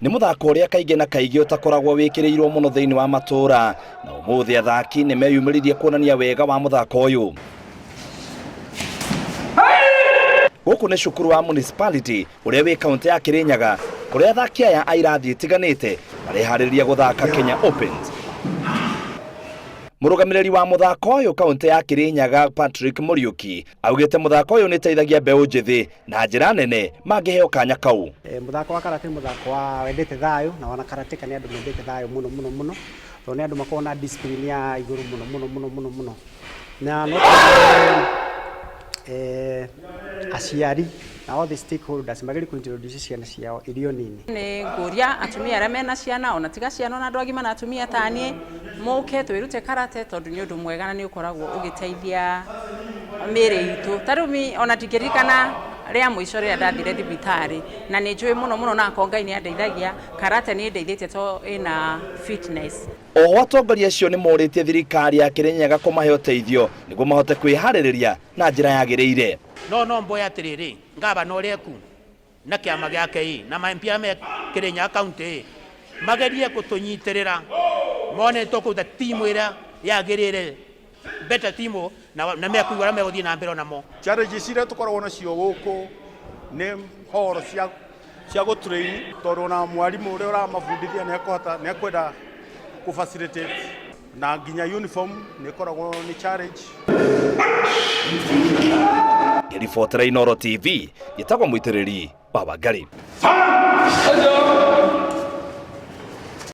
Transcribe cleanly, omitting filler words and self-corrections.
Nĩ mũthako ũrĩa kaingĩ na kaingĩ ũtakoragwo wĩkĩrĩirwo mũno thĩinĩ wa matũũra, na ũmũthĩ athaki nĩ meyumĩririe kuonania wega wa mũthako ũyũ. Gũkũ nĩ cukuru wa municipality ũrĩa wĩ kaunti ya Kirinyaga, kũrĩa athaki aya a irathi itiganĩte mareharĩria gũthaka Kenya Opens. Mũrũgamĩrĩri wa mũthako ũyũ kaunti ya Kirinyaga Patrick Mũriũki augĩte mũthako ũyũ nĩ ũteithagia mbeũ njĩthĩ na njĩra nene mangĩheo kanya kau. Mũthako wa karate nĩ mũthako wa wendete thayũ na wana karateka nĩ andũ mendete thayũ mũno mũno mũno tondũ nĩ andũ makoragwo na discipline ya igũrũ mũno mũno mũno mũno mũno. Na no tuge aciari na all the stakeholders magĩrĩirwo kũ introduce ciana ciao irĩ o nini. Nĩ ngũria atumia arĩa mena ciana ona tiga ciana ona andũ agima na atumia ta niĩ mũke twĩrute karate tondũ nĩ ũndũ mwega na nĩ ũkoragwo ũgĩteithia mĩĩrĩ itũ. Ta rĩu mi ona ndingĩririkana rĩa mũico rĩrĩa ndathire thibitarĩ na nĩ njũĩ mũno mũno na akorwo Ngai nĩ andeithagia, karate nĩ ĩndeithĩtie tondũ ĩna fitness. Oho atongoria acio nĩ morĩtie thirikari ya Kirinyaga kũmahe ũteithio nĩguo mahote kwĩharĩrĩria na njĩra yagĩrĩire. No no mboya atĩrĩrĩ, ngavana ũrĩa eku na kĩama gĩake ĩ, na ma MP arĩa me Kĩrĩnyaga county ĩ, magerie gũtũnyitĩrĩra mone nĩ tũkũruta timu ĩrĩa yagĩrĩire, better team, na mekũigua ũrĩa megũthiĩ na mbere onamo. Challenges iria tũkoragwo nacio gũkũ nĩ horo cia cia gũ train tondũ ona mwarimũ ũrĩa ũramabundithia nĩ ekũhota nĩ ekwenda kũ facilitate na nginya uniform nĩ ĩkoragwo nĩ challenge. Ngĩribotera Inooro TV, njĩtagwo Mũitĩrĩri wa Wangari.